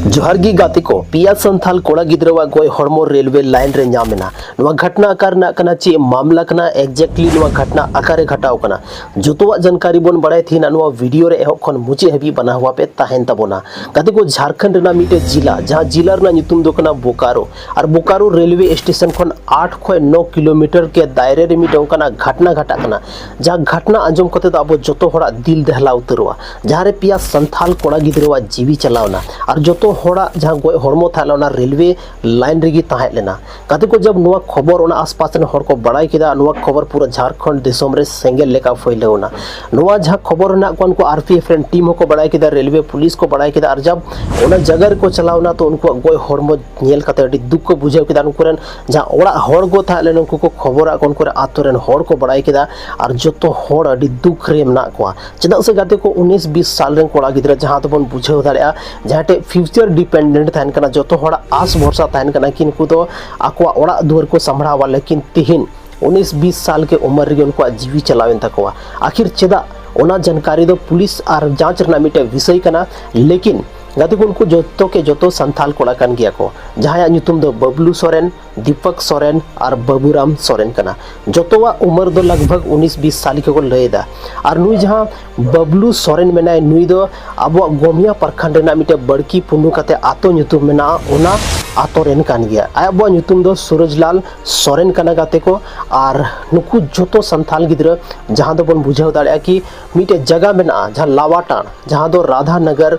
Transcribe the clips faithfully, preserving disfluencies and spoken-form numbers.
ᱡᱚᱦᱟᱨ ᱜᱮ ᱜᱟᱛᱮ ᱠᱚ, ᱯᱮᱭᱟ ᱥᱟᱱᱛᱷᱟᱞ ᱠᱚᱲᱟ ᱜᱤᱫᱽᱨᱟᱹᱣᱟᱜ ᱜᱚᱡ ᱦᱚᱲᱢᱚ ᱨᱮᱞᱣᱮ ᱞᱟᱭᱤᱱ ᱨᱮ ᱧᱟᱢ ᱮᱱᱟ᱾ ᱱᱚᱣᱟ ᱜᱷᱚᱴᱱᱟ ᱚᱠᱟ ᱨᱮᱱᱟᱜ ᱠᱟᱱᱟ, ᱪᱮᱫ ᱢᱟᱢᱞᱟ ᱠᱟᱱᱟ, exactly ᱱᱚᱣᱟ ᱜᱷᱚᱴᱱᱟ ᱚᱠᱟᱨᱮ ᱜᱷᱚᱴᱟᱣ ᱠᱟᱱᱟ, ᱡᱚᱛᱚᱣᱟᱜ ᱡᱟᱱᱠᱟᱨᱤ ᱵᱚᱱ ᱵᱟᱲᱟᱭ ᱛᱟᱦᱮᱱᱟ ᱱᱚᱣᱟ ᱵᱷᱤᱰᱤᱭᱳ ᱨᱮ᱾ ᱮᱦᱚᱵ ᱠᱷᱚᱱ ᱢᱩᱪᱟᱹᱫ ᱦᱟᱹᱵᱤᱡ ᱵᱟᱱᱟ ᱦᱚᱣᱟ ᱯᱮ ᱛᱟᱦᱮᱱ ᱛᱟᱵᱚᱱᱟ᱾ ᱜᱟᱛᱮ ᱠᱚ, ᱡᱷᱟᱲᱠᱷᱚᱸᱰ ᱨᱮᱱᱟᱜ ᱢᱤᱫᱴᱮᱡ ᱡᱤᱞᱟ, ᱡᱟᱦᱟᱸ ᱡᱤᱞᱟ ᱨᱮᱱᱟᱜ ᱧᱩᱛᱩᱢ ᱫᱚ ᱠᱟᱱᱟ ᱵᱳᱠᱟᱨᱳ, ᱟᱨ ᱵᱳᱠᱟᱨᱳ ᱨᱮᱞᱣᱮ ᱥᱴᱮᱥᱚᱱ ᱠᱷᱚᱱ ᱟᱴ ᱠᱷᱚᱱ ᱱᱚ ᱠᱤᱞᱳᱢᱤᱴᱟᱨ ᱠᱮ ᱫᱟᱭᱨᱮ ᱨᱮ ᱢᱤᱫᱴᱮᱱ ᱚᱱᱠᱟᱱᱟᱜ ᱜᱷᱚᱴᱱᱟ ᱜᱷᱚᱴᱟᱜ ᱠᱟᱱᱟ, ᱡᱟᱦᱟᱸ ᱜᱷᱚᱴᱱᱟ ᱟᱸᱡᱚᱢ ᱠᱟᱛᱮ ᱫᱚ ᱟᱵᱚ ᱡᱚᱛᱚ ᱦᱚᱲᱟᱜ ᱫᱤᱞ ᱫᱮᱦᱞᱟ ᱩᱛᱟᱹᱨᱚᱜᱼᱟ, ᱡᱟᱦᱟᱸ ᱨᱮ ᱯᱮᱭᱟ ᱥᱟᱱᱛᱷᱟᱞ ᱠᱚᱲᱟ ᱜᱤᱫᱽᱨᱟᱹᱣᱟᱜ ᱡᱤᱣᱤ ᱪᱟᱞᱟᱣ ᱮᱱᱟ᱾ ᱟᱨ ᱡᱚᱛᱚ ᱦᱚᱲᱟᱜ ᱡᱟᱦᱟᱸ ᱜᱚᱡ ᱦᱚᱲᱢᱚ ᱛᱟᱦᱮᱸ ᱞᱮᱱᱟ, ᱚᱱᱟ ᱨᱮᱞᱣᱮ ᱞᱟᱭᱤᱱ ᱨᱮᱜᱮ ᱛᱟᱦᱮᱸ ᱞᱮᱱᱟ᱾ ᱜᱟᱛᱮ ᱠᱚ, ᱡᱟᱵ ᱱᱚᱣᱟ ᱠᱷᱚᱵᱚᱨ ᱚᱱᱟ ᱟᱥᱯᱟᱥ ᱨᱮᱱ ᱦᱚᱲ ᱠᱚ ᱵᱟᱲᱟᱭ ᱠᱮᱫᱟ, ᱱᱚᱣᱟ ᱠᱷᱚᱵᱚᱨ ᱯᱩᱨᱟᱹ ᱡᱷᱟᱲᱠᱷᱚᱸᱰ ᱫᱤᱥᱚᱢ ᱨᱮ ᱥᱮᱸᱜᱮᱞ ᱞᱮᱠᱟ ᱯᱷᱟᱹᱭᱞᱟᱹᱣ ᱮᱱᱟ᱾ ᱱᱚᱣᱟ ᱡᱟᱦᱟᱸ ᱠᱷᱚᱵᱚᱨ ᱨᱮᱱᱟᱜ ᱠᱚ, ᱩᱱᱠᱩ ᱟᱨ ᱯᱤ ᱮᱯᱷ ᱨᱮᱱ ᱴᱤᱢ ᱦᱚᱸᱠᱚ ᱵᱟᱲᱟᱭ ᱠᱮᱫᱟ, ᱨᱮᱞᱣᱮ ᱯᱩᱞᱤᱥ ᱠᱚ ᱵᱟᱲᱟᱭ ᱠᱮᱫᱟ, ᱟᱨ ᱡᱟᱵ ᱚᱱᱟ ᱡᱟᱭᱜᱟ ᱨᱮᱠᱚ ᱪᱟᱞᱟᱣ ᱮᱱᱟ, ᱛᱚ ᱩᱱᱠᱩᱣᱟᱜ ᱜᱚᱡ ᱦᱚᱲᱢᱚ ᱧᱮᱞ ᱠᱟᱛᱮ ᱟᱹᱰᱤ ᱫᱩᱠ ᱠᱚ ᱵᱩᱡᱷᱟᱹᱣ ᱠᱮᱫᱟ᱾ ᱩᱱᱠᱩ ᱨᱮᱱ ᱡᱟᱦᱟᱸ ᱚᱲᱟᱜ ᱦᱚᱲ ᱠᱚ ᱛᱟᱦᱮᱸ ᱞᱮᱱᱟ, ᱩᱱᱠᱩ ᱠᱚ ᱠᱷᱚᱵᱚᱨᱟᱜ ᱠᱚ, ᱩᱱᱠᱩ ᱨᱮᱱ ᱟᱛᱳ ᱨᱮᱱ ᱦᱚᱲ ᱠᱚ ᱵᱟᱲᱟᱭ ᱠᱮᱫᱟ, ᱟᱨ ᱡᱚᱛᱚ ᱦᱚᱲ ᱟᱹᱰᱤ ᱫᱩᱠ ᱨᱮ ᱢᱮᱱᱟᱜ ᱠᱚᱣᱟ᱾ ᱪᱮᱫᱟᱜ ᱥᱮ ᱜᱟᱛᱮ ᱠᱚ, ᱩᱱᱤᱥ ᱵᱤᱥ ᱥᱟᱞ ᱨᱮᱱ ᱠᱚᱲᱟ ᱜᱤᱫᱽᱨᱟᱹ, ᱡᱟᱦᱟᱸ ᱫᱚᱵᱚᱱ ᱵᱩᱡᱷᱟᱹᱣ ᱫᱟᱲᱮᱭᱟᱜᱼᱟ, ᱡᱟᱦᱟᱸ ᱴᱷᱮᱡ ᱯᱷᱤᱭᱩᱪᱟᱨ ᱰᱤᱯᱮᱱᱰᱮᱱᱴ ᱛᱟᱦᱮᱱ ᱠᱟᱱᱟ, ᱡᱚᱛᱚ ᱦᱚᱲᱟᱜ ᱟᱥ ᱵᱷᱚᱨᱥᱟ ᱛᱟᱦᱮᱱ ᱠᱟᱱᱟ ᱠᱤ ᱱᱩᱠᱩ ᱫᱚ ᱟᱠᱚᱣᱟᱜ ᱚᱲᱟᱜ ᱫᱩᱣᱟᱹᱨ ᱠᱚ ᱥᱟᱢᱵᱲᱟᱣᱟ, ᱞᱮᱠᱤᱱ ᱛᱤᱦᱤᱧ ᱩᱱᱤᱥ ᱵᱤᱥ ᱥᱟᱞ ᱠᱮ ᱩᱢᱮᱨ ᱨᱮᱜᱮ ᱩᱱᱠᱩᱣᱟᱜ ᱡᱤᱣᱤ ᱪᱟᱞᱟᱣᱮᱱ ᱛᱟᱠᱚᱣᱟ᱾ ᱟᱠᱷᱤᱨ ᱪᱮᱫᱟᱜ? ᱚᱱᱟ ᱡᱟᱱᱠᱟᱨᱤ ᱫᱚ ᱯᱩᱞᱤᱥ ᱟᱨ ᱡᱟᱸᱪ ᱨᱮᱱᱟᱜ ᱢᱤᱫᱴᱮᱡ ᱵᱤᱥᱚᱭ ᱠᱟᱱᱟ, ᱞᱮᱠᱤᱱ ᱜᱟᱛᱮ ᱠᱚ, ᱩᱱᱠᱩ ᱡᱚᱛᱚ ᱠᱮ ᱡᱚᱛᱚ ᱥᱟᱱᱛᱷᱟᱞ ᱠᱚᱲᱟ ᱠᱟᱱ ᱜᱮᱭᱟ ᱠᱚ, ᱡᱟᱦᱟᱸᱭᱟᱜ ᱧᱩᱛᱩᱢ ᱫᱚ ᱵᱟᱵᱞᱩ ᱥᱚᱨᱮᱱ, ᱫᱤᱯᱚᱠ ᱥᱚᱨᱮᱱ ᱟᱨ ᱵᱟᱵᱩᱨᱟᱢ ᱥᱚᱨᱮᱱ ᱠᱟᱱᱟ᱾ ᱡᱚᱛᱚᱣᱟᱜ ᱩᱢᱮᱨ ᱫᱚ ᱞᱟᱜᱽ ᱵᱷᱟᱜᱽ ᱩᱱᱤᱥ ᱵᱤᱥ ᱥᱟᱞ ᱜᱮᱠᱚ ᱞᱟᱹᱭ ᱮᱫᱟ᱾ ᱟᱨ ᱱᱩᱭ ᱡᱟᱦᱟᱸ ᱵᱟᱵᱞᱩ ᱥᱚᱨᱮᱱ ᱢᱮᱱᱟᱭ, ᱱᱩᱭ ᱫᱚ ᱟᱵᱚᱣᱟᱜ ᱜᱚᱢᱤᱭᱟ ᱯᱨᱚᱠᱷᱚᱸᱰ ᱨᱮᱱᱟᱜ ᱢᱤᱫᱴᱮᱡ ᱵᱟᱲᱠᱤ ᱯᱩᱱᱩ ᱠᱟᱛᱮ ᱟᱛᱳ ᱧᱩᱛᱩᱢ ᱢᱮᱱᱟᱜᱼᱟ, ᱚᱱᱟ ᱟᱛᱳ ᱨᱮᱱ ᱠᱟᱱ ᱜᱮᱭᱟ᱾ ᱟᱭᱟᱜ ᱵᱟᱵᱟᱣᱟᱜ ᱧᱩᱛᱩᱢ ᱫᱚ ᱥᱩᱨᱚᱡᱽᱞᱟᱞ ᱥᱚᱨᱮᱱ ᱠᱟᱱᱟ ᱜᱟᱛᱮ ᱠᱚ᱾ ᱟᱨ ᱱᱩᱠᱩ ᱡᱚᱛᱚ ᱥᱟᱱᱛᱷᱟᱞ ᱜᱤᱫᱽᱨᱟᱹ, ᱡᱟᱦᱟᱸ ᱫᱚᱵᱚᱱ ᱵᱩᱡᱷᱟᱹᱣ ᱫᱟᱲᱮᱭᱟᱜᱼᱟ ᱠᱤ ᱢᱤᱫᱴᱮᱡ ᱡᱟᱭᱜᱟ ᱢᱮᱱᱟᱜᱼᱟ, ᱡᱟᱦᱟᱸ ᱞᱟᱣᱟᱴᱟᱱ, ᱡᱟᱦᱟᱸ ᱫᱚ ᱨᱟᱫᱷᱟ ᱱᱚᱜᱚᱨ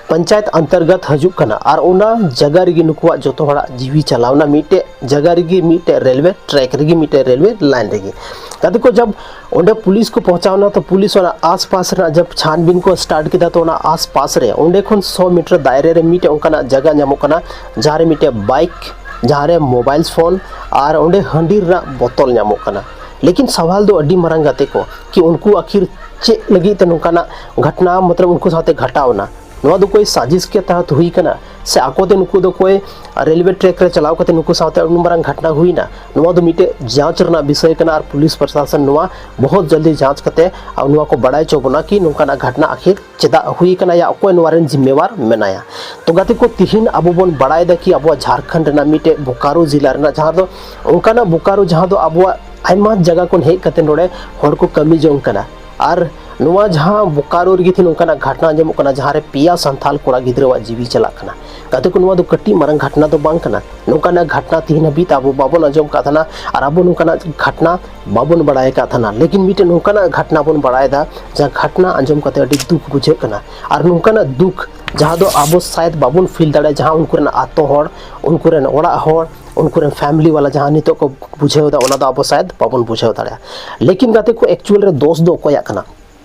ᱯᱚᱧᱪᱟᱭᱮᱛ ᱚᱱᱛᱚᱨᱜᱚᱛ ᱦᱤᱡᱩᱜ ᱠᱟᱱᱟ, ᱟᱨ ᱚᱱᱟ ᱡᱟᱭᱜᱟ ᱨᱮᱜᱮ ᱱᱩᱠᱩᱣᱟᱜ ᱡᱚᱛᱚ ᱦᱚᱲᱟᱜ ᱡᱤᱣᱤ ᱪᱟᱞᱟᱣᱱᱟ᱾ ᱢᱤᱫᱴᱮᱡ ᱡᱟᱭᱜᱟ ᱨᱮᱜᱮ ᱢᱤᱫᱴᱮᱡ ᱨᱮᱞᱣᱮ ᱴᱨᱮᱠ ᱨᱮᱜᱮ, ᱢᱤᱫᱴᱮᱡ ᱨᱮᱞᱣᱮ ᱞᱟᱭᱤᱱ ᱨᱮᱜᱮ᱾ ᱜᱟᱛᱮ ᱠᱚ, ᱡᱟᱵ ᱚᱸᱰᱮ ᱯᱩᱞᱤᱥ ᱠᱚ ᱯᱚᱦᱪᱟᱣᱱᱟ, ᱛᱚ ᱯᱩᱞᱤᱥ ᱚᱱᱟ ᱟᱥᱯᱟᱥ ᱨᱮᱱᱟᱜ ᱡᱟᱵ ᱪᱷᱟᱱᱵᱤᱱ ᱠᱚ ᱥᱴᱟᱨᱴ ᱠᱮᱫᱟ, ᱛᱚ ᱚᱱᱟ ᱟᱥᱯᱟᱥ ᱨᱮ ᱚᱸᱰᱮ ᱠᱷᱚᱱ ᱥᱚ ᱢᱤᱴᱟᱨ ᱫᱟᱭᱨᱮ ᱨᱮ ᱢᱤᱫᱴᱮᱡ ᱚᱱᱠᱟᱱᱟᱜ ᱡᱟᱭᱜᱟ ᱧᱟᱢᱚᱜ ᱠᱟᱱᱟ, ᱡᱟᱦᱟᱸ ᱨᱮ ᱢᱤᱫᱴᱮᱡ ᱵᱟᱭᱤᱠ, ᱡᱟᱦᱟᱸ ᱨᱮ ᱢᱳᱵᱟᱭᱤᱞ ᱯᱷᱳᱱ ᱟᱨ ᱚᱸᱰᱮ ᱦᱟᱺᱰᱤ ᱨᱮᱱᱟᱜ ᱵᱳᱛᱚᱞ ᱧᱟᱢᱚᱜ ᱠᱟᱱᱟ᱾ ᱞᱮᱠᱤᱱ ᱥᱟᱣᱟᱞ ᱫᱚ ᱟᱹᱰᱤ ᱢᱟᱨᱟᱝ ᱜᱟᱛᱮ ᱠᱚ, ᱠᱤ ᱩᱱᱠᱩ ᱟᱹᱠᱷᱤᱨ ᱪᱮᱫ ᱞᱟᱹᱜᱤᱫ ᱛᱮ ᱱᱚᱝᱠᱟᱱᱟᱜ ᱜᱷᱚᱴᱱᱟ, ᱢᱚᱛᱞᱚᱵ ᱩᱱᱠᱩ ᱥᱟᱶᱛᱮ ᱜᱷᱟᱴᱟᱣ ᱮᱱᱟ? ᱱᱚᱣᱟ ᱫᱚ ᱠᱚᱭ ᱥᱟᱡᱤᱥ ᱠᱮ ᱛᱟᱦᱮᱸ ᱦᱩᱭ ᱠᱟᱱᱟ, ᱥᱮ ᱟᱠᱚ ᱛᱮ ᱱᱩᱠᱩ ᱫᱚ ᱠᱚᱭ ᱨᱮᱞᱣᱮ ᱴᱨᱮᱠ ᱨᱮ ᱪᱟᱞᱟᱣ ᱠᱟᱛᱮ ᱱᱩᱠᱩ ᱥᱟᱶᱛᱮ ᱟᱹᱰᱤ ᱢᱟᱨᱟᱝ ᱜᱷᱟᱴᱱᱟ ᱦᱩᱭᱱᱟ? ᱱᱚᱣᱟ ᱫᱚ ᱢᱤᱫᱴᱮᱡ ᱡᱟᱸᱪ ᱨᱮᱱᱟᱜ ᱵᱤᱥᱚᱭ ᱠᱟᱱᱟ ᱟᱨ ᱯᱩᱞᱤᱥ ᱯᱨᱚᱥᱟᱥᱚᱱ ᱱᱚᱣᱟ ᱵᱚᱦᱩᱛ ᱡᱚᱞᱫᱤ ᱡᱟᱸᱪ ᱠᱟᱛᱮ ᱟᱨ ᱱᱚᱣᱟ ᱠᱚ ᱵᱟᱲᱟᱭ ᱦᱚᱪᱚ ᱵᱚᱱᱟ ᱠᱤ ᱱᱚᱝᱠᱟᱱᱟᱜ ᱜᱷᱟᱴᱱᱟ ᱟᱠᱷᱤᱨ ᱪᱮᱫᱟᱜ ᱦᱩᱭ ᱠᱟᱱᱟ ᱭᱟ ᱚᱠᱚᱭ ᱱᱚᱣᱟ ᱨᱮᱱ ᱡᱤᱢᱢᱮᱣᱟᱨ ᱢᱮᱱᱟᱭᱟ᱾ ᱛᱚ ᱜᱟᱛᱮ ᱠᱚ, ᱛᱤᱦᱤᱧ ᱟᱵᱚ ᱵᱚᱱ ᱵᱟᱲᱟᱭ ᱮᱫᱟ ᱠᱤ ᱟᱵᱚᱣᱟᱜ ᱡᱷᱟᱲᱠᱷᱚᱸᱰ ᱨᱮᱱᱟᱜ ᱢᱤᱫᱴᱮᱡ ᱵᱳᱠᱟᱨᱳ ᱡᱮᱞᱟ ᱨᱮᱱᱟᱜ ᱡᱟᱦᱟᱸ ᱫᱚ ᱚᱱᱠᱟᱱᱟᱜ ᱵᱳᱠᱟᱨᱳ ᱡᱟᱦᱟᱸ ᱫᱚ ᱟᱵᱚᱣᱟᱜ ᱟᱭᱢᱟ ᱡᱟᱭᱜᱟ ᱠᱷᱚᱱ ᱦᱮᱡ ᱠᱟᱛᱮ ᱱᱚᱰᱮ ᱦᱚᱲ ᱠᱚ ᱠᱟᱹᱢᱤ ᱡᱚᱝ ᱠᱟᱱᱟ᱾ ᱟᱨ ᱱᱚᱣᱟ ᱡᱟᱦᱟᱸ ᱵᱳᱠᱟᱨᱳ ᱨᱮᱜᱮ ᱛᱤᱦᱤᱧ ᱱᱚᱝᱠᱟᱱᱟᱜ ᱜᱷᱟᱴᱱᱟ ᱟᱸᱡᱚᱢᱚᱜ ᱠᱟᱱᱟ ᱡᱟᱦᱟᱸ ᱨᱮ ᱯᱮᱭᱟ ᱥᱟᱱᱛᱟᱞ ᱠᱚᱲᱟ ᱜᱤᱫᱽᱨᱟᱹᱣᱟᱜ ᱡᱤᱣᱤ ᱪᱟᱞᱟᱜ ᱠᱟᱱᱟ᱾ ᱜᱟᱛᱮ ᱠᱚ, ᱱᱚᱣᱟ ᱫᱚ ᱠᱟᱹᱴᱤᱡ ᱢᱟᱨᱟᱝ ᱜᱷᱟᱴᱱᱟ ᱫᱚ ᱵᱟᱝ ᱠᱟᱱᱟ᱾ ᱱᱚᱝᱠᱟᱱᱟᱜ ᱜᱷᱟᱴᱱᱟ ᱛᱤᱦᱤᱧ ᱦᱟᱹᱵᱤᱡ ᱛᱮ ᱟᱵᱚ ᱵᱟᱵᱚᱱ ᱟᱸᱡᱚᱢ ᱠᱟᱜ ᱛᱟᱦᱮᱱᱟ ᱟᱨ ᱟᱵᱚ ᱱᱚᱝᱠᱟᱱᱟᱜ ᱜᱷᱟᱴᱱᱟ ᱵᱟᱵᱚᱱ ᱵᱟᱲᱟᱭ ᱟᱠᱟᱫ ᱛᱟᱦᱮᱱᱟ᱾ ᱞᱮᱠᱤᱱ ᱢᱤᱫᱴᱮᱱ ᱱᱚᱝᱠᱟᱱᱟᱜ ᱜᱷᱟᱴᱱᱟ ᱵᱚᱱ ᱵᱟᱲᱟᱭᱮᱫᱟ ᱡᱟᱦᱟᱸ ᱜᱷᱟᱴᱱᱟ ᱟᱸᱡᱚᱢ ᱠᱟᱛᱮ ᱟᱹᱰᱤ ᱫᱩᱠ ᱵᱩᱡᱷᱟᱹᱜ ᱠᱟᱱᱟ᱾ ᱟᱨ ᱱᱚᱝᱠᱟᱱᱟᱜ ᱫᱩᱠ ᱡᱟᱦᱟᱸ ᱫᱚ ᱟᱵᱚ ᱥᱟᱭᱮᱫ ᱵᱟᱵᱚᱱ ᱯᱷᱤᱞ ᱫᱟᱲᱮᱭᱟᱜᱼᱟ, ᱡᱟᱦᱟᱸ ᱩᱱᱠᱩ ᱨᱮᱱ ᱟᱛᱳ ᱦᱚᱲ, ᱩᱱᱠᱩ ᱨᱮᱱ ᱚᱲᱟᱜ ᱦᱚᱲ, ᱩᱱᱠᱩ ᱨᱮᱱ ᱯᱷᱮᱢᱤᱞᱤ ᱣᱟᱞᱟ ᱡᱟᱦᱟᱸ ᱱᱤᱛᱚᱜ ᱠᱚ ᱵᱩᱡᱷᱟᱹᱣ ᱮᱫᱟ, ᱚᱱᱟ ᱫᱚ ᱟᱵᱚ ᱥᱟᱭᱮᱫ ᱵᱟᱵᱚᱱ ᱵᱩᱡᱷᱟᱹᱣ ᱫᱟᱲᱮᱭᱟᱜᱼᱟ᱾ ᱞᱮᱠᱤᱱ ᱜᱟᱛᱮ ᱠᱚ, ᱮᱠᱪᱩᱭᱮᱞ ᱨᱮ ᱫᱳᱥ ᱫᱚ ᱚᱠᱚᱭᱟᱜ ᱠᱟᱱᱟ?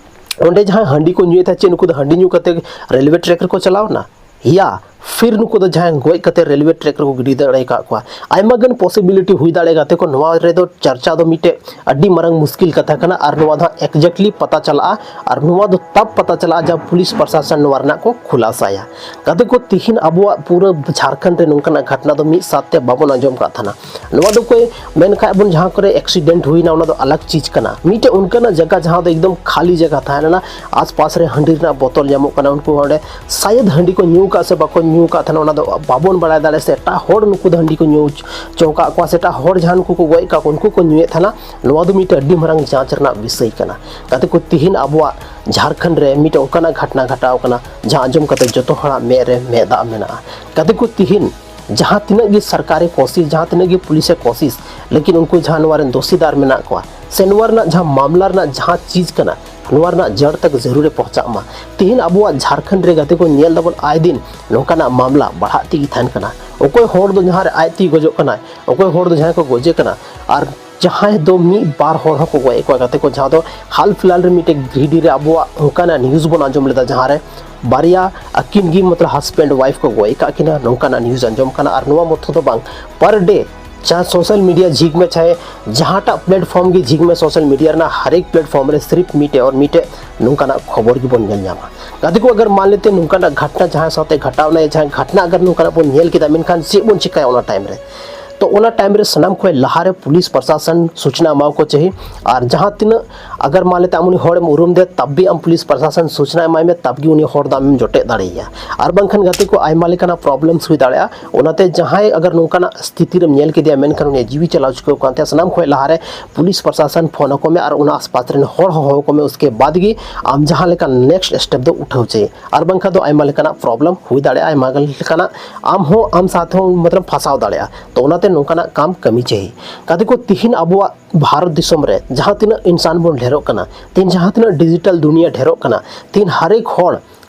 ᱚᱸᱰᱮ ᱡᱟᱦᱟᱸᱭ ᱦᱟᱺᱰᱤ ᱠᱚ ᱧᱩᱭᱮᱫ ᱛᱟᱦᱮᱸᱫ, ᱪᱮᱫ ᱱᱩᱠᱩ ᱫᱚ ᱦᱟᱺᱰᱤ ᱧᱩ ᱠᱟᱛᱮ ᱨᱮᱞᱣᱮ ᱴᱨᱮᱠ ᱨᱮᱠᱚ ᱪᱟᱞᱟᱣ ᱮᱱᱟ? ᱭᱟ ᱯᱷᱤᱨ ᱱᱩᱠᱩ ᱫᱚ ᱡᱟᱦᱟᱸᱭ ᱜᱚᱡ ᱠᱟᱛᱮ ᱨᱮᱞᱣᱮ ᱴᱨᱮᱠ ᱨᱮᱠᱚ ᱜᱤᱰᱤ ᱫᱟᱲᱮ ᱟᱠᱟᱫ ᱠᱚᱣᱟ? ᱟᱭᱢᱟ ᱜᱟᱱ ᱯᱚᱥᱤᱵᱤᱞᱤᱴᱤ ᱦᱩᱭ ᱫᱟᱲᱮᱭᱟᱜᱼᱟ ᱜᱟᱛᱮ ᱠᱚ᱾ ᱱᱚᱣᱟ ᱨᱮᱫᱚ ᱪᱟᱨᱪᱟ ᱫᱚ ᱢᱤᱫᱴᱮᱡ ᱟᱹᱰᱤ ᱢᱟᱨᱟᱝ ᱢᱩᱥᱠᱤᱞ ᱠᱟᱛᱷᱟ ᱠᱟᱱᱟ, ᱟᱨ ᱱᱚᱣᱟ ᱫᱚ ᱦᱟᱸᱜ ᱮᱠᱡᱮᱠᱴᱞᱤ ᱯᱟᱛᱟ ᱪᱟᱞᱟᱜᱼᱟ, ᱟᱨ ᱱᱚᱣᱟ ᱫᱚ ᱛᱟᱵ ᱯᱟᱛᱟ ᱪᱟᱞᱟᱜᱼᱟ ᱡᱟᱵ ᱯᱩᱞᱤᱥ ᱯᱨᱚᱥᱟᱥᱚᱱ ᱱᱚᱣᱟ ᱨᱮᱱᱟᱜ ᱠᱚ ᱠᱷᱩᱞᱟᱥᱟᱭᱟ᱾ ᱜᱟᱛᱮ ᱠᱚ, ᱛᱤᱦᱤᱧ ᱟᱵᱚᱣᱟᱜ ᱯᱩᱨᱟᱹ ᱡᱷᱟᱲᱠᱷᱚᱸᱰ ᱨᱮ ᱱᱚᱝᱠᱟᱱᱟᱜ ᱜᱷᱟᱴᱱᱟ ᱫᱚ ᱢᱤᱫ ᱥᱟᱶᱛᱮ ᱵᱟᱵᱚᱱ ᱟᱸᱡᱚᱢ ᱠᱟᱜ ᱛᱟᱦᱮᱱᱟ᱾ ᱱᱚᱣᱟ ᱫᱚ ᱠᱚᱭ ᱢᱮᱱ ᱠᱷᱟᱡ ᱵᱚᱱ ᱡᱟᱦᱟᱸ ᱠᱚᱨᱮ ᱮᱠᱥᱤᱰᱮᱱᱴ ᱦᱩᱭᱱᱟ, ᱚᱱᱟ ᱫᱚ ᱟᱞᱟᱜᱽ ᱪᱤᱡᱽ ᱠᱟᱱᱟ᱾ ᱢᱤᱫᱴᱮᱡ ᱚᱱᱠᱟᱱᱟᱜ ᱡᱟᱭᱜᱟ ᱡᱟᱦᱟᱸ ᱫᱚ ᱮᱠᱫᱚᱢ ᱠᱷᱟᱹᱞᱤ ᱡᱟᱭᱜᱟ ᱛᱟᱦᱮᱸ ᱞᱮᱱᱟ, ᱟᱥᱯᱟᱥ ᱨᱮ ᱦᱟᱺᱰᱤ ᱨᱮᱱᱟᱜ ᱵᱳᱛᱚᱞ ᱧᱟᱢᱚᱜ ᱠᱟᱱᱟ, ᱩᱱᱠᱩ ᱚᱸᱰᱮ ᱥᱟᱭᱮᱫ ᱦᱟᱺᱰᱤ ᱠᱚ ᱧᱩ ᱠᱟᱜ ᱥᱮ ᱵᱟᱠᱚ ᱧᱩ ᱠᱟᱜ ᱛᱟᱦᱮᱱᱟ, ᱚᱱᱟ ᱫᱚ ᱵᱟᱵᱚᱱ ᱵᱟᱲᱟᱭ ᱫᱟᱲᱮᱭᱟᱜᱼᱟ᱾ ᱥᱮ ᱮᱴᱟᱜ ᱦᱚᱲ ᱱᱩᱠᱩ ᱫᱚ ᱦᱟᱺᱰᱤ ᱠᱚ ᱧᱩ ᱦᱚᱪᱚ ᱠᱟᱜ ᱠᱚᱣᱟ, ᱥᱮ ᱮᱴᱟᱜ ᱦᱚᱲ ᱡᱟᱦᱟᱸ ᱱᱩᱠᱩ ᱠᱚ ᱜᱚᱡ ᱠᱟᱜ ᱠᱚ, ᱩᱱᱠᱩ ᱠᱚ ᱧᱩᱭᱮᱫ ᱛᱟᱦᱮᱱᱟ, ᱱᱚᱣᱟ ᱫᱚ ᱢᱤᱫᱴᱮᱡ ᱟᱹᱰᱤ ᱢᱟᱨᱟᱝ ᱡᱟᱸᱪ ᱨᱮᱱᱟᱜ ᱵᱤᱥᱚᱭ ᱠᱟᱱᱟ᱾ ᱜᱟᱛᱮ ᱠᱚ, ᱛᱤᱦᱤᱧ ᱟᱵᱚᱣᱟᱜ ᱡᱷᱟᱲᱠᱷᱚᱸᱰ ᱨᱮ ᱢᱤᱫᱴᱮᱡ ᱚᱱᱠᱟᱱᱟᱜ ᱜᱷᱟᱴᱱᱟ ᱜᱷᱟᱴᱟᱣ ᱠᱟᱱᱟ, ᱡᱟᱦᱟᱸ ᱟᱸᱡᱚᱢ ᱠᱟᱛᱮ ᱡᱚᱛᱚ ᱦᱚᱲᱟᱜ ᱢᱮᱫ ᱨᱮ ᱢᱮᱫ ᱫᱟᱜ ᱢᱮᱱᱟᱜᱼᱟ᱾ ᱜᱟᱛᱮ ᱠᱚ, ᱛᱤᱦᱤᱧ ᱡᱟᱦᱟᱸ ᱛᱤᱱᱟᱹᱜ ᱜᱮ ᱥᱚᱨᱠᱟᱨᱮ ᱠᱳᱥᱤᱥ, ᱡᱟᱦᱟᱸ ᱛᱤᱱᱟᱹᱜ ᱜᱮ ᱯᱩᱞᱤᱥᱮ ᱠᱳᱥᱤᱥ, ᱞᱮᱠᱤᱱ ᱩᱱᱠᱩ ᱡᱟᱦᱟᱸ ᱱᱚᱣᱟ ᱨᱮᱱ ᱫᱳᱥᱤᱫᱟᱨ ᱢᱮᱱᱟᱜ ᱠᱚᱣᱟ, ᱥᱮ ᱱᱚᱣᱟ ᱨᱮᱱᱟᱜ ᱡᱟᱦᱟᱸ ᱢᱟᱢᱞᱟ ᱨᱮᱱᱟᱜ ᱡᱟᱦᱟᱸ ᱪᱤᱡᱽ ᱠᱟᱱᱟ, ᱱᱚᱣᱟ ᱨᱮᱱᱟᱜ ᱡᱟᱲ ᱛᱟᱠ ᱡᱟᱹᱨᱩᱲᱮ ᱯᱚᱦᱪᱟᱜ ᱢᱟ᱾ ᱛᱤᱦᱤᱧ ᱟᱵᱚᱣᱟᱜ ᱡᱷᱟᱲᱠᱷᱚᱸᱰ ᱨᱮ ᱜᱟᱛᱮ ᱠᱚ ᱧᱮᱞ ᱫᱟᱵᱚᱱ ᱟᱭ ᱫᱤᱱ ᱱᱚᱝᱠᱟᱱᱟᱜ ᱢᱟᱢᱞᱟ ᱵᱟᱲᱦᱟᱜ ᱛᱮᱜᱮ ᱛᱟᱦᱮᱱ ᱠᱟᱱᱟ᱾ ᱚᱠᱚᱭ ᱦᱚᱲ ᱫᱚ ᱡᱟᱦᱟᱸ ᱨᱮ ᱟᱡ ᱛᱮᱜᱮ ᱜᱚᱡᱚᱜ ᱠᱟᱱᱟᱭ, ᱚᱠᱚᱭ ᱦᱚᱲ ᱫᱚ ᱡᱟᱦᱟᱸᱭ ᱠᱚ ᱜᱚᱡᱮ ᱠᱟᱱᱟ, ᱟᱨ ᱡᱟᱦᱟᱸᱭ ᱫᱚ ᱢᱤᱫ ᱵᱟᱨ ᱦᱚᱲ ᱦᱚᱸᱠᱚ ᱜᱚᱡ ᱮᱫ ᱠᱚᱣᱟ ᱜᱟᱛᱮ ᱠᱚ᱾ ᱡᱟᱦᱟᱸ ᱫᱚ ᱦᱟᱞ ᱯᱷᱤᱞᱦᱟᱞ ᱨᱮ ᱢᱤᱫᱴᱮᱡ ᱜᱤᱨᱤᱰᱤ ᱨᱮ ᱟᱵᱚᱣᱟᱜ ᱚᱱᱠᱟᱱᱟᱜ ᱱᱤᱭᱩᱡᱽ ᱵᱚᱱ ᱟᱸᱡᱚᱢ ᱞᱮᱫᱟ, ᱡᱟᱦᱟᱸ ᱨᱮ ᱵᱟᱨᱭᱟ ᱟᱹᱠᱤᱱ ᱜᱮ ᱢᱚᱛᱞᱚᱵ ᱦᱟᱥᱵᱮᱱᱰ ᱣᱟᱭᱤᱯᱷ ᱠᱚ ᱜᱚᱡ ᱟᱠᱟᱫ ᱠᱤᱱᱟ, ᱱᱚᱝᱠᱟᱱᱟᱜ ᱱᱤᱭᱩᱡᱽ ᱟᱸᱡᱚᱢ ᱠᱟᱱᱟ᱾ ᱟᱨ ᱱᱚᱣᱟ ᱢᱚᱛᱚ ᱫᱚ ᱵᱟᱝ, ᱯᱟᱨ ᱰᱮ ᱡᱟᱦᱟᱸ ᱥᱳᱥᱟᱞ ᱢᱤᱰᱤᱭᱟ ᱡᱷᱤᱡ ᱢᱮ, ᱪᱟᱦᱮ ᱡᱟᱦᱟᱸᱴᱟᱜ ᱯᱞᱮᱴᱯᱷᱚᱨᱢ ᱜᱮ ᱡᱷᱤᱡ ᱢᱮ, ᱥᱳᱥᱟᱞ ᱢᱤᱰᱤᱭᱟ ᱨᱮᱱᱟᱜ ᱦᱟᱨᱮᱠ ᱯᱞᱮᱴᱯᱷᱚᱨᱢ ᱨᱮ ᱥᱤᱨᱯ ᱢᱤᱫᱴᱮᱡ ᱟᱨ ᱢᱤᱫᱴᱮᱡ ᱱᱚᱝᱠᱟᱱᱟᱜ ᱠᱷᱚᱵᱚᱨ ᱜᱮᱵᱚᱱ ᱧᱮᱞ ᱧᱟᱢᱟ᱾ ᱜᱟᱛᱮ ᱠᱚ, ᱟᱜᱟᱨ ᱢᱟᱱ ᱞᱮᱛᱮ ᱱᱚᱝᱠᱟᱱᱟᱜ ᱜᱷᱟᱴᱱᱟ ᱡᱟᱦᱟᱸ ᱥᱟᱶᱛᱮ ᱜᱷᱟᱴᱟᱣ ᱱᱟ, ᱡᱟᱦᱟᱸ ᱜᱷᱟᱴᱱᱟ ᱟᱜᱟᱨ ᱱᱚᱝᱠᱟᱱᱟᱜ ᱵᱚᱱ ᱧᱮᱞ ᱠᱮᱫᱟ, ᱢᱮᱱᱠᱷᱟᱱ ᱪᱮᱫ ᱵᱚᱱ ᱪᱤᱠᱟᱹᱭᱟ ᱚᱱᱟ ᱴᱟᱭᱤᱢ ᱨᱮ? ᱛᱚ ᱚᱱᱟ ᱴᱟᱭᱤᱢ ᱨᱮ ᱥᱟᱱᱟᱢ ᱠᱷᱚᱱ ᱞᱟᱦᱟᱨᱮ ᱯᱩᱞᱤᱥ ᱯᱨᱚᱥᱟᱥᱚᱱ ᱥᱩᱪᱱᱟ ᱮᱢᱟᱣ ᱠᱚ ᱪᱟᱹᱦᱤ᱾ ᱟᱨ ᱡᱟᱦᱟᱸ ᱛᱤᱱᱟᱹᱜ ᱟᱜᱟᱨ ᱢᱟᱱ ᱞᱮᱛᱮ ᱟᱢ ᱩᱱᱤ ᱦᱚᱲᱮᱢ ᱩᱨᱩᱢ ᱫᱮ, ᱛᱟᱵ ᱜᱮ ᱟᱢ ᱯᱩᱞᱤᱥ ᱯᱨᱚᱥᱟᱥᱚᱱ ᱥᱩᱪᱱᱟ ᱮᱢᱟᱭ ᱢᱮ, ᱛᱟᱵ ᱜᱮ ᱩᱱᱤ ᱦᱚᱲ ᱫᱚ ᱟᱢᱮᱢ ᱡᱚᱴᱮᱫ ᱫᱟᱲᱮᱭᱟᱭᱟ᱾ ᱟᱨ ᱵᱟᱝᱠᱷᱟᱱ ᱜᱟᱛᱮ ᱠᱚ, ᱟᱭᱢᱟ ᱞᱮᱠᱟᱱᱟᱜ ᱯᱨᱚᱵᱞᱮᱢᱥ ᱦᱩᱭ ᱫᱟᱲᱮᱭᱟᱜᱼᱟ᱾ ᱚᱱᱟᱛᱮ ᱡᱟᱦᱟᱸᱭ ᱟᱜᱟᱨ ᱱᱚᱝᱠᱟᱱᱟᱜ ᱥᱛᱷᱤᱛᱤ ᱨᱮᱢ ᱧᱮᱞ ᱠᱮᱫᱮᱭᱟ, ᱢᱮᱱᱠᱷᱟᱱ ᱩᱱᱤᱭᱟᱜ ᱡᱤᱣᱤ ᱪᱟᱞᱟᱣ ᱪᱩᱠᱟᱹᱣ ᱠᱟᱱ ᱛᱟᱭᱟ, ᱥᱟᱱᱟᱢ ᱠᱷᱚᱱ ᱞᱟᱦᱟᱨᱮ ᱯᱩᱞᱤᱥ ᱯᱨᱚᱥᱟᱥᱚᱱ ᱯᱷᱳᱱ ᱟᱠᱚ ᱢᱮ ᱟᱨ ᱚᱱᱟ ᱟᱥᱯᱟᱥ ᱨᱮᱱ ᱦᱚᱲ ᱦᱚᱦᱚ ᱟᱠᱚ ᱢᱮ᱾ ᱩᱥᱠᱮ ᱵᱟᱫ ᱜᱮ ᱟᱢ ᱡᱟᱦᱟᱸ ᱞᱮᱠᱟᱱ ᱱᱮᱠᱥᱴ ᱥᱴᱮᱯ ᱫᱚ ᱩᱴᱷᱟᱹᱣ ᱪᱟᱹᱭ᱾ ᱟᱨ ᱵᱟᱝᱠᱷᱟᱱ ᱫᱚ ᱟᱭᱢᱟ ᱞᱮᱠᱟᱱᱟᱜ ᱯᱨᱚᱵᱞᱮᱢ ᱦᱩᱭ ᱫᱟᱲᱮᱭᱟᱜᱼᱟ, ᱟᱭᱢᱟ ᱞᱮᱠᱟᱱᱟᱜ ᱟᱢ ᱦᱚᱸ ᱟᱢ ᱥᱟᱶᱛᱮ ᱦᱚᱸ ᱢᱚᱛᱞᱚᱵ ᱯᱷᱟᱸᱥᱟᱣ ᱫᱟᱲᱮᱭᱟᱜᱼᱟ᱾ ᱛᱚ ᱚᱱᱟᱛᱮ ᱱᱚᱝᱠᱟᱱᱟᱜ ᱠᱟᱢ ᱠᱟᱹᱢᱤ ᱪᱟᱹᱦᱤ᱾ ᱜᱟᱛᱮ ᱠᱚ, ᱛᱤᱦᱤᱧ ᱟᱵᱚᱣᱟᱜ ᱵᱷᱟᱨᱚᱛ ᱫᱤᱥᱚᱢ ᱨᱮ ᱡᱟᱦᱟᱸ ᱛᱤᱱᱟᱹᱜ ᱤᱱᱥᱟᱱ ᱵᱚᱱ ᱰᱷᱮᱨᱚᱜ ᱠᱟᱱᱟ, ᱛᱤᱦᱤᱧ ᱡᱟᱦᱟᱸ ᱛᱤᱱᱟᱹᱜ ᱰᱤᱡᱤᱴᱟᱞ ᱫᱩᱱᱤᱭᱟᱹ ᱰᱷᱮᱨᱚᱜ ᱠᱟᱱᱟ, ᱛᱤᱦᱤᱧ ᱦᱟᱨᱮᱠ ᱦᱚᱲ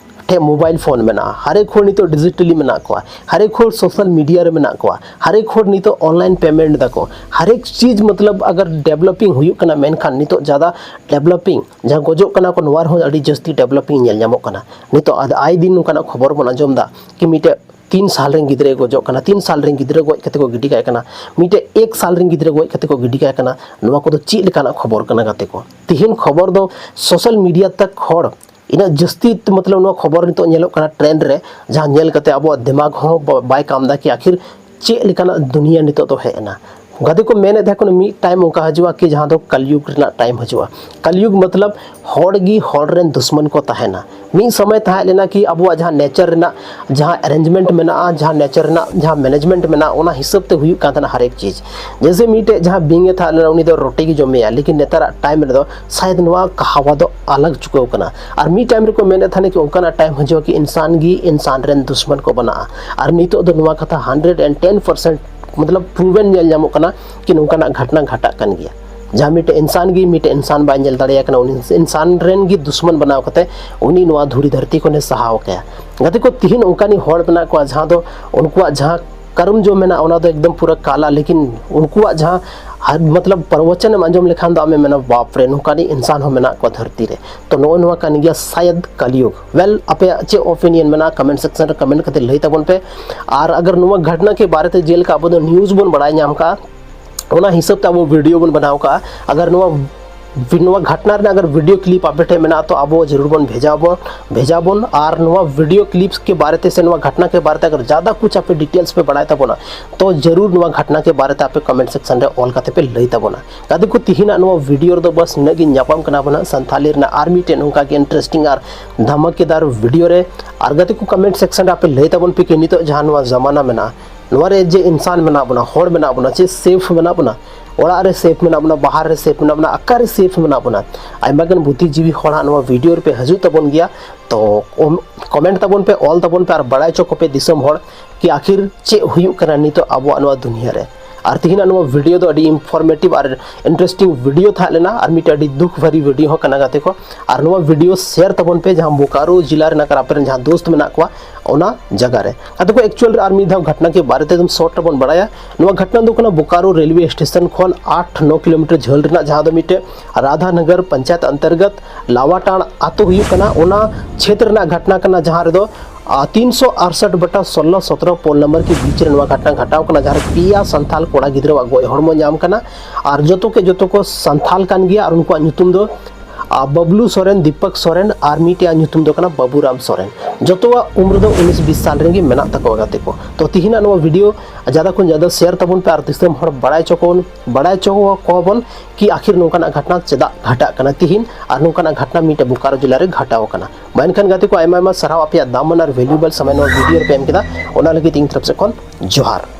ᱴᱷᱮᱱ ᱢᱳᱵᱟᱭᱤᱞ ᱯᱷᱳᱱ ᱢᱮᱱᱟᱜᱼᱟ, ᱦᱟᱨᱮᱠ ᱦᱚᱲ ᱱᱤᱛᱚᱜ ᱰᱤᱡᱤᱴᱟᱞᱤ ᱢᱮᱱᱟᱜ ᱠᱚᱣᱟ, ᱦᱟᱨᱮᱠ ᱦᱚᱲ ᱥᱳᱥᱟᱞ ᱢᱤᱰᱤᱭᱟ ᱨᱮ ᱢᱮᱱᱟᱜ ᱠᱚᱣᱟ, ᱦᱟᱨᱮᱠ ᱦᱚᱲ ᱱᱤᱛᱚᱜ ᱚᱱᱞᱟᱭᱤᱱ ᱯᱮᱢᱮᱱᱴ ᱫᱟᱠᱚ, ᱦᱟᱨᱮᱠ ᱪᱤᱡᱽ ᱢᱚᱛᱞᱚᱵ ᱟᱜᱟᱨ ᱰᱮᱵᱷᱞᱚᱯᱤᱝ ᱦᱩᱭᱩᱜ ᱠᱟᱱᱟ, ᱢᱮᱱᱠᱷᱟᱱ ᱱᱤᱛᱚᱜ ᱡᱟᱫᱟ ᱰᱮᱵᱷᱞᱚᱯᱤᱝ ᱡᱟᱦᱟᱸ ᱜᱚᱡᱚᱜ ᱠᱟᱱᱟ ᱠᱚ, ᱱᱚᱣᱟ ᱨᱮᱦᱚᱸ ᱟᱹᱰᱤ ᱡᱟᱹᱥᱛᱤ ᱰᱮᱵᱷᱞᱚᱯᱤᱝ ᱧᱮᱞ ᱧᱟᱢᱚᱜ ᱠᱟᱱᱟ᱾ ᱱᱤᱛᱚᱜ ᱟᱫ-, ᱟᱭ ᱫᱤᱱ ᱱᱚᱝᱠᱟᱱᱟᱜ ᱠᱷᱚᱵᱚᱨ ᱵᱚᱱ ᱟᱸᱡᱚᱢ ᱮᱫᱟ ᱠᱤ ᱢᱤᱫᱴᱮᱡ ᱛᱤᱱ ᱥᱟᱞ ᱨᱮᱱ ᱜᱤᱫᱽᱨᱟᱹᱭ ᱜᱚᱡᱚᱜ ᱠᱟᱱᱟ, ᱛᱤᱱ ᱥᱟᱞ ᱨᱮᱱ ᱜᱤᱫᱽᱨᱟᱹ ᱜᱚᱡ ᱠᱟᱛᱮ ᱠᱚ ᱜᱤᱰᱤ ᱠᱟᱭ ᱠᱟᱱᱟ, ᱢᱤᱫᱴᱮᱡ ᱮᱠ ᱥᱟᱞ ᱨᱮᱱ ᱜᱤᱫᱽᱨᱟᱹ ᱜᱚᱡ ᱠᱟᱛᱮ ᱠᱚ ᱜᱤᱰᱤ ᱠᱟᱭ ᱠᱟᱱᱟ᱾ ᱱᱚᱣᱟ ᱠᱚᱫᱚ ᱪᱮᱫ ᱞᱮᱠᱟᱱᱟᱜ ᱠᱷᱚᱵᱚᱨ ᱠᱟᱱᱟ ᱜᱟᱛᱮ ᱠᱚ? ᱛᱤᱦᱤᱧ ᱠᱷᱚᱵᱚᱨ ᱫᱚ ᱥᱳᱥᱟᱞ ᱢᱤᱰᱤᱭᱟ ᱛᱟᱠ ᱦᱚᱲ ᱤᱱᱟᱹᱜ ᱡᱟᱹᱥᱛᱤ ᱢᱚᱛᱞᱚᱵ ᱱᱚᱣᱟ ᱠᱷᱚᱵᱚᱨ ᱱᱤᱛᱚᱜ ᱧᱮᱞᱚᱜ ᱠᱟᱱᱟ ᱴᱨᱮᱱᱰ ᱨᱮ, ᱡᱟᱦᱟᱸ ᱧᱮᱞ ᱠᱟᱛᱮ ᱟᱵᱚᱣᱟᱜ ᱫᱤᱢᱟᱜᱽ ᱦᱚᱸ ᱵᱟ-, ᱵᱟᱭ ᱠᱟᱢ ᱮᱫᱟ ᱠᱤ ᱟᱠᱷᱤᱨ ᱪᱮᱫ ᱞᱮᱠᱟᱱᱟᱜ ᱫᱩᱱᱤᱭᱟᱹ ᱱᱤᱛᱚᱜ ᱫᱚ ᱦᱮᱡ ᱮᱱᱟ᱾ ᱜᱟᱛᱮ ᱠᱚ ᱢᱮᱱᱮᱫ ᱛᱟᱦᱮᱸ ᱠᱟᱱᱟ ᱢᱤᱫ ᱴᱟᱭᱤᱢ ᱚᱱᱠᱟ ᱦᱤᱡᱩᱜᱼᱟ ᱠᱤ ᱡᱟᱦᱟᱸ ᱫᱚ ᱠᱟᱞᱤᱭᱩᱜᱽ ᱨᱮᱱᱟᱜ ᱴᱟᱭᱤᱢ ᱦᱤᱡᱩᱜᱼᱟ᱾ ᱠᱟᱞᱤᱭᱩᱜᱽ ᱢᱚᱛᱞᱚᱵ ᱦᱚᱲ ᱜᱮ ᱦᱚᱲ ᱨᱮᱱ ᱫᱩᱥᱢᱚᱱ ᱠᱚ ᱛᱟᱦᱮᱱᱟ᱾ ᱢᱤᱫ ᱥᱚᱢᱚᱭ ᱛᱟᱦᱮᱸ ᱞᱮᱱᱟ ᱠᱤ ᱟᱵᱚᱣᱟᱜ ᱡᱟᱦᱟᱸ ᱱᱮᱪᱟᱨ ᱨᱮᱱᱟᱜ ᱡᱟᱦᱟᱸ ᱮᱨᱮᱧᱡᱽᱢᱮᱱᱴ ᱢᱮᱱᱟᱜᱼᱟ, ᱡᱟᱦᱟᱸ ᱱᱮᱪᱟᱨ ᱨᱮᱱᱟᱜ ᱡᱟᱦᱟᱸ ᱢᱮᱱᱮᱡᱽᱢᱮᱱᱴ ᱢᱮᱱᱟᱜᱼᱟ, ᱚᱱᱟ ᱦᱤᱥᱟᱹᱵ ᱛᱮ ᱦᱩᱭᱩᱜ ᱠᱟᱱ ᱛᱟᱦᱮᱱᱟ ᱦᱟᱨᱮᱠ ᱪᱤᱡᱽ᱾ ᱡᱮᱭᱥᱮ ᱢᱤᱫᱴᱮᱡ ᱡᱟᱦᱟᱸ ᱵᱤᱧ ᱮ ᱛᱟᱦᱮᱸ ᱞᱮᱱᱟ, ᱩᱱᱤ ᱫᱚ ᱨᱚᱴᱮ ᱜᱮ ᱡᱚᱢᱮᱭᱟ, ᱞᱮᱠᱤᱱ ᱱᱮᱛᱟᱨᱟᱜ ᱴᱟᱭᱤᱢ ᱨᱮᱫᱚ ᱥᱟᱭᱮᱫ ᱱᱚᱣᱟ ᱠᱟᱦᱟᱣᱟ ᱫᱚ ᱟᱞᱟᱜᱽ ᱪᱩᱠᱟᱹᱣ ᱠᱟᱱᱟ᱾ ᱟᱨ ᱢᱤᱫ ᱴᱟᱭᱤᱢ ᱨᱮᱠᱚ ᱢᱮᱱᱮᱫ ᱛᱟᱦᱮᱱᱟ ᱠᱤ ᱚᱱᱠᱟᱱᱟᱜ ᱴᱟᱭᱤᱢ ᱦᱤᱡᱩᱜᱼᱟ ᱠᱤ ᱤᱱᱥᱟᱱ ᱜᱮ ᱤᱱᱥᱟᱱ ᱨᱮᱱ ᱫᱩᱥᱢᱚᱱ ᱠᱚ ᱵᱮᱱᱟᱜᱼᱟ᱾ ᱟᱨ ᱱᱤᱛᱚᱜ ᱫᱚ ᱱᱚᱣᱟ ᱠᱟᱛᱷᱟ ᱦᱟᱱᱰᱨᱮᱰ ᱮᱱᱰ ᱴᱮᱱ ᱯᱟᱨᱥᱮᱱᱴ ᱢᱚᱛᱞᱚᱵ ᱯᱨᱩᱣᱮᱱ ᱧᱮᱞ ᱧᱟᱢᱚᱜ ᱠᱟᱱᱟ ᱠᱤ ᱱᱚᱝᱠᱟᱱᱟᱜ ᱜᱷᱚᱴᱱᱟ ᱜᱷᱟᱴᱟᱜ ᱠᱟᱱ ᱜᱮᱭᱟ, ᱡᱟᱦᱟᱸ ᱢᱤᱫᱴᱮᱱ ᱤᱱᱥᱟᱱ ᱜᱮ ᱢᱤᱫᱴᱮᱱ ᱤᱱᱥᱟᱱ ᱵᱟᱭ ᱧᱮᱞ ᱫᱟᱲᱮᱭᱟᱭ ᱠᱟᱱᱟ, ᱩᱱᱤ ᱤᱱᱥᱟᱱ ᱨᱮᱱ ᱜᱮ ᱫᱩᱥᱢᱚᱱ ᱵᱮᱱᱟᱣ ᱠᱟᱛᱮ ᱩᱱᱤ ᱱᱚᱣᱟ ᱫᱷᱩᱲᱤ ᱫᱷᱟᱹᱨᱛᱤ ᱠᱷᱚᱱᱮ ᱥᱟᱦᱟᱣ ᱠᱟᱭᱟ᱾ ᱜᱟᱛᱮ ᱠᱚ, ᱛᱤᱦᱤᱧ ᱚᱱᱠᱟᱱᱤᱡ ᱦᱚᱲ ᱢᱮᱱᱟᱜ ᱠᱚᱣᱟ ᱡᱟᱦᱟᱸ ᱫᱚ ᱩᱱᱠᱩᱣᱟᱜ ᱡᱟᱦᱟᱸ ᱠᱟᱨᱩᱢ ᱡᱚ ᱢᱮᱱᱟᱜᱼᱟ, ᱚᱱᱟ ᱫᱚ ᱮᱠᱫᱚᱢ ᱯᱩᱨᱟᱹ ᱠᱟᱞᱟ, ᱞᱮᱠᱤᱱ ᱩᱱᱠᱩᱣᱟᱜ ᱡᱟᱦᱟᱸ ᱦᱟᱨ-, ᱢᱚᱛᱞᱚᱵ ᱯᱨᱚᱵᱚᱪᱚᱱ ᱮᱢ ᱟᱸᱡᱚᱢ ᱞᱮᱠᱷᱟᱱ ᱫᱚ ᱟᱢᱮᱢ ᱢᱮᱱᱟ, "ᱵᱟᱯ ᱨᱮ, ᱱᱚᱝᱠᱟᱱᱤᱡ ᱤᱱᱥᱟᱱ ᱦᱚᱸ ᱢᱮᱱᱟᱜ ᱠᱚᱣᱟ ᱫᱷᱟᱹᱨᱛᱤ ᱨᱮ?" ᱛᱚ ᱱᱚᱜᱼᱚ ᱱᱚᱣᱟ ᱠᱟᱱ ᱜᱮᱭᱟ ᱥᱟᱭᱟᱫ ᱠᱟᱞᱤᱭᱩᱜᱽ᱾ ᱳᱭᱮᱞ, ᱟᱯᱮᱭᱟᱜ ᱪᱮᱫ ᱚᱯᱤᱱᱤᱭᱚᱱ ᱢᱮᱱᱟᱜᱼᱟ? ᱠᱚᱢᱮᱱᱴ ᱥᱮᱠᱥᱚᱱ ᱨᱮ ᱠᱚᱢᱮᱱᱴ ᱠᱟᱛᱮ ᱞᱟᱹᱭ ᱛᱟᱵᱚᱱ ᱯᱮ᱾ ᱟᱨ ᱟᱜᱟᱨ ᱱᱚᱣᱟ ᱜᱷᱚᱴᱱᱟ ᱠᱮ ᱵᱟᱨᱮ ᱛᱮ ᱡᱮᱞᱮᱠᱟ ᱟᱵᱚ ᱫᱚ ᱱᱤᱭᱩᱡᱽ ᱵᱚᱱ ᱵᱟᱲᱟᱭ ᱧᱟᱢ ᱠᱟᱜᱼᱟ, ᱚᱱᱟ ᱦᱤᱥᱟᱹᱵ ᱛᱮ ᱟᱵᱚ ᱵᱷᱤᱰᱤᱭᱳ ᱵᱚᱱ ᱵᱮᱱᱟᱣ ᱠᱟᱜᱼᱟ᱾ ᱟᱜᱟᱨ ᱱᱚᱣᱟ ᱱᱚᱣᱟ ᱜᱷᱚᱴᱱᱟ ᱨᱮᱱᱟᱜ ᱟᱜᱟᱨ ᱵᱷᱤᱰᱤᱭᱳ ᱠᱞᱤᱯ ᱟᱯᱮ ᱴᱷᱮᱱ ᱢᱮᱱᱟᱜᱼᱟ, ᱛᱚ ᱟᱵᱚ ᱡᱟᱹᱨᱩᱲ ᱵᱚᱱ ᱵᱷᱮᱡᱟ ᱵᱚᱱ, ᱵᱷᱮᱡᱟ ᱵᱚᱱ᱾ ᱟᱨ ᱱᱚᱣᱟ ᱵᱷᱤᱰᱤᱭᱳ ᱠᱞᱤᱯ ᱠᱮ ᱵᱟᱨᱮ ᱛᱮ ᱥᱮ ᱱᱚᱣᱟ ᱜᱷᱚᱴᱱᱟ ᱠᱮ ᱵᱟᱨᱮ ᱛᱮ ᱟᱜᱟᱨ ᱡᱟᱫᱟ ᱠᱩᱪ ᱟᱯᱮ ᱰᱤᱴᱮᱞᱥ ᱯᱮ ᱵᱟᱲᱟᱭ ᱛᱟᱵᱚᱱᱟ, ᱛᱚ ᱡᱟᱹᱨᱩᱲ ᱱᱚᱣᱟ ᱜᱷᱚᱴᱱᱟ ᱠᱮ ᱵᱟᱨᱮ ᱛᱮ ᱟᱯᱮ ᱠᱚᱢᱮᱱᱴ ᱥᱮᱠᱥᱚᱱ ᱨᱮ ᱚᱞ ᱠᱟᱛᱮ ᱯᱮ ᱞᱟᱹᱭ ᱛᱟᱵᱚᱱᱟ᱾ ᱜᱟᱛᱮ ᱠᱚ, ᱛᱤᱦᱤᱧᱟᱜ ᱱᱚᱣᱟ ᱵᱷᱤᱰᱤᱭᱳ ᱨᱮᱫᱚ ᱵᱟᱥ ᱱᱤᱱᱟᱹᱜ ᱜᱮ᱾ ᱧᱟᱯᱟᱢ ᱠᱟᱱᱟ ᱵᱚᱱ ᱦᱟᱸᱜ ᱥᱟᱱᱛᱷᱟᱞᱤ ᱨᱮᱱᱟᱜ ᱟᱨ ᱢᱤᱫᱴᱮᱱ ᱱᱚᱝᱠᱟ ᱜᱮ ᱤᱱᱴᱟᱨᱮᱥᱴᱤᱝ ᱟᱨ ᱫᱷᱟᱢᱟᱠᱮᱫᱟᱨ ᱵᱷᱤᱰᱤᱭᱳ ᱨᱮ᱾ ᱟᱨ ᱜᱟᱛᱮ ᱠᱚ, ᱠᱚᱢᱮᱱᱴ ᱥᱮᱠᱥᱚᱱ ᱨᱮ ᱟᱯᱮ ᱞᱟᱹᱭ ᱛᱟᱵᱚᱱ ᱯᱮ ᱠᱤ ᱱᱤᱛᱚᱜ ᱡᱟᱦᱟᱸ ᱱᱚᱣᱟ ᱡᱟᱢᱟᱱᱟ ᱢᱮᱱᱟᱜᱼᱟ, ᱱᱚᱣᱟ ᱨᱮ ᱡᱮ ᱤᱱᱥᱟᱱ ᱢᱮᱱᱟᱜ ᱵᱚᱱᱟ, ᱦᱚᱲ ᱢᱮᱱᱟᱜ ᱵᱚᱱᱟ, ᱪᱮ ᱥᱮᱯᱷ ᱢᱮᱱᱟᱜ ᱵᱚᱱᱟ, ᱚᱲᱟᱜ ᱨᱮ ᱥᱮᱯᱷ ᱢᱮᱱᱟᱜ ᱵᱚᱱᱟ, ᱵᱟᱦᱟᱨ ᱨᱮ ᱥᱮᱯᱷ ᱢᱮᱱᱟᱜ ᱵᱚᱱᱟ, ᱚᱠᱟᱨᱮ ᱥᱮᱯᱷ ᱢᱮᱱᱟᱜ ᱵᱚᱱᱟ? ᱟᱭᱢᱟ ᱜᱟᱱ ᱵᱩᱫᱽᱫᱷᱤᱡᱤᱵᱤ ᱦᱚᱲ ᱦᱟᱸᱜ ᱱᱚᱣᱟ ᱵᱷᱤᱰᱤᱭᱳ ᱨᱮᱯᱮ ᱦᱤᱡᱩᱜ ᱛᱟᱵᱚᱱ ᱜᱮᱭᱟ, ᱛᱚ ᱠᱚᱢ-, ᱠᱚᱢᱮᱱᱴ ᱛᱟᱵᱚᱱ ᱯᱮ, ᱚᱞ ᱛᱟᱵᱚᱱ ᱯᱮ ᱟᱨ ᱵᱟᱲᱟᱭ ᱦᱚᱪᱚ ᱠᱚᱯᱮ ᱫᱤᱥᱚᱢ ᱦᱚᱲ ᱠᱤ ᱟᱠᱷᱤᱨ ᱪᱮᱫ ᱦᱩᱭᱩᱜ ᱠᱟᱱᱟ ᱱᱤᱛᱚᱜ ᱟᱵᱚᱣᱟᱜ ᱱᱚᱣᱟ ᱫᱩᱱᱤᱭᱟᱹ ᱨᱮ᱾ ᱟᱨ ᱛᱤᱦᱤᱧᱟᱜ ᱱᱚᱣᱟ ᱵᱷᱤᱰᱤᱭᱳ ᱫᱚ ᱟᱹᱰᱤ ᱤᱱᱯᱷᱚᱨᱢᱮᱴᱤᱵᱷ ᱟᱨ ᱤᱱᱴᱟᱨᱮᱥᱴᱤᱝ ᱵᱷᱤᱰᱤᱭᱳ ᱛᱟᱦᱮᱸ ᱞᱮᱱᱟ, ᱟᱨ ᱢᱤᱫᱴᱮᱱ ᱟᱹᱰᱤ ᱫᱩᱠ ᱵᱷᱟᱨᱤ ᱵᱷᱤᱰᱤᱭᱳ ᱦᱚᱸ ᱠᱟᱱᱟ ᱜᱟᱛᱮ ᱠᱚ᱾ ᱟᱨ ᱱᱚᱣᱟ ᱵᱷᱤᱰᱤᱭᱳ ᱥᱮᱭᱟᱨ ᱛᱟᱵᱚᱱ ᱯᱮ, ᱡᱟᱦᱟᱸ ᱵᱳᱠᱟᱨᱳ ᱡᱮᱞᱟ ᱨᱮᱱᱟᱜ ᱟᱯᱮ ᱨᱮᱱ ᱡᱟᱦᱟᱸ ᱫᱳᱥᱛ ᱢᱮᱱᱟᱜ ᱠᱚᱣᱟ, ᱚᱱᱟ ᱡᱟᱭᱜᱟ ᱨᱮ᱾ ᱜᱟᱛᱮ ᱠᱚ, ᱮᱠᱪᱩᱭᱟᱞ ᱨᱮ ᱟᱨ ᱢᱤᱫ ᱫᱷᱟᱣ ᱜᱷᱚᱴᱱᱟ ᱠᱮ ᱵᱟᱨᱮ ᱛᱮ ᱮᱠᱫᱚᱢ ᱥᱚᱨᱴ ᱨᱮᱵᱚᱱ ᱵᱟᱲᱟᱭᱟ᱾ ᱱᱚᱣᱟ ᱜᱷᱚᱴᱱᱟ ᱫᱚ ᱠᱟᱱᱟ ᱵᱳᱠᱟᱨᱳ ᱨᱮᱞᱣᱮ ᱥᱴᱮᱥᱚᱱ ᱠᱷᱚᱱ ᱟᱴ ᱱᱚ ᱠᱤᱞᱳᱢᱤᱴᱟᱨ ᱡᱷᱟᱹᱞ ᱨᱮᱱᱟᱜ, ᱡᱟᱦᱟᱸ ᱫᱚ ᱢᱤᱫᱴᱮᱡ ᱨᱟᱫᱷᱟᱱᱚᱜᱚᱨ ᱯᱚᱧᱪᱟᱭᱮᱛ ᱚᱱᱛᱚᱨᱜᱚᱛ ᱞᱟᱣᱟᱴᱟᱲ ᱟᱛᱳ ᱦᱩᱭᱩᱜ ᱠᱟᱱᱟ, ᱚᱱᱟ ᱪᱷᱮᱛᱨᱚ ᱨᱮᱱᱟᱜ ᱜᱷᱚᱴᱱᱟ ᱠᱟᱱᱟ, ᱡᱟᱦᱟᱸ ᱨᱮᱫᱚ, ᱟ, ᱛᱤᱱ ᱥᱚ ᱟᱴᱥᱚᱴ ᱵᱟᱴᱟ ᱥᱳᱞᱞᱳ ᱥᱚᱛᱨᱚ ᱯᱳᱞ ᱱᱟᱢᱵᱟᱨ ᱠᱤ ᱵᱤᱪ ᱨᱮ ᱱᱚᱣᱟ ᱜᱷᱚᱴᱱᱟ ᱜᱷᱚᱴᱟᱣ ᱠᱟᱱᱟ, ᱡᱟᱦᱟᱸ ᱨᱮ ᱯᱮᱭᱟ ᱥᱟᱱᱛᱷᱟᱞ ᱠᱚᱲᱟ ᱜᱤᱫᱽᱨᱟᱹᱣᱟᱜ ᱜᱚᱡ ᱦᱚᱲᱢᱚ ᱧᱟᱢ ᱠᱟᱱᱟ᱾ ᱟᱨ ᱡᱚᱛᱚ ᱠᱮ ᱡᱚᱛᱚ ᱠᱚ ᱥᱟᱱᱛᱷᱟᱞ ᱠᱟᱱ ᱜᱮᱭᱟ, ᱟᱨ ᱩᱱᱠᱩᱣᱟᱜ ᱧᱩᱛᱩᱢ ᱫᱚ, ᱟ, ᱵᱟᱵᱞᱩ ᱥᱚᱨᱮᱱ, ᱫᱤᱯᱚᱠ ᱥᱚᱨᱮᱱ, ᱟᱨ ᱢᱤᱫᱴᱮᱡ ᱧᱩᱛᱩᱢ ᱫᱚ ᱠᱟᱱᱟ ᱵᱟᱵᱩᱨᱟᱢ ᱥᱚᱨᱮᱱ᱾ ᱡᱚᱛᱚᱣᱟᱜ ᱩᱢᱨ ᱫᱚ ᱩᱱᱤᱥ ᱵᱤᱥ ᱥᱟᱞ ᱨᱮᱱ ᱜᱮ ᱢᱮᱱᱟᱜ ᱛᱟᱠᱚᱣᱟ ᱜᱟᱛᱮ ᱠᱚ᱾ ᱛᱚ ᱛᱤᱦᱤᱧᱟᱜ ᱱᱚᱣᱟ ᱵᱷᱤᱰᱤᱭᱳ ᱡᱟᱫᱟ ᱠᱷᱚᱱ ᱡᱟᱫᱟ ᱥᱮᱭᱟᱨ ᱛᱟᱵᱚᱱ ᱯᱮ ᱟᱨ ᱫᱤᱥᱚᱢ ᱦᱚᱲ ᱵᱟᱲᱟᱭ ᱦᱚᱪᱚ ᱠᱚᱵᱚᱱ, ᱵᱟᱲᱟᱭ ᱦᱚᱪᱚ ᱠᱚᱣᱟ ᱵᱚᱱ ᱠᱤ ᱟᱠᱷᱤᱨ ᱱᱚᱝᱠᱟᱱᱟᱜ ᱜᱷᱚᱴᱱᱟ ᱪᱮᱫᱟᱜ ᱜᱷᱟᱴᱟᱜ ᱠᱟᱱᱟ ᱛᱤᱦᱤᱧ, ᱟᱨ ᱱᱚᱝᱠᱟᱱᱟᱜ ᱜᱷᱚᱴᱱᱟ ᱢᱤᱫᱴᱮᱡ ᱵᱳᱠᱟᱨᱳ ᱡᱮᱞᱟ ᱨᱮ ᱜᱷᱟᱴᱟᱣ ᱟᱠᱟᱱᱟ᱾ ᱢᱟ ᱮᱱᱠᱷᱟᱱ ᱜᱟᱛᱮ ᱠᱚ, ᱟᱭᱢᱟ ᱟᱭᱢᱟ ᱥᱟᱨᱦᱟᱣ ᱟᱯᱮᱭᱟᱜ ᱫᱟᱢᱟᱱ ᱟᱨ ᱵᱷᱮᱞᱩᱵᱮᱞ ᱥᱚᱢᱚᱭ ᱱᱚᱣᱟ ᱵᱷᱤᱰᱤᱭᱳ ᱨᱮᱯᱮ ᱮᱢ ᱠᱮᱫᱟ, ᱚᱱᱟ ᱞᱟᱹᱜᱤᱫ ᱤᱧ ᱛᱚᱨᱚᱯ ᱥᱮᱫ ᱠᱷᱚᱱ ᱡᱚᱦᱟᱨ᱾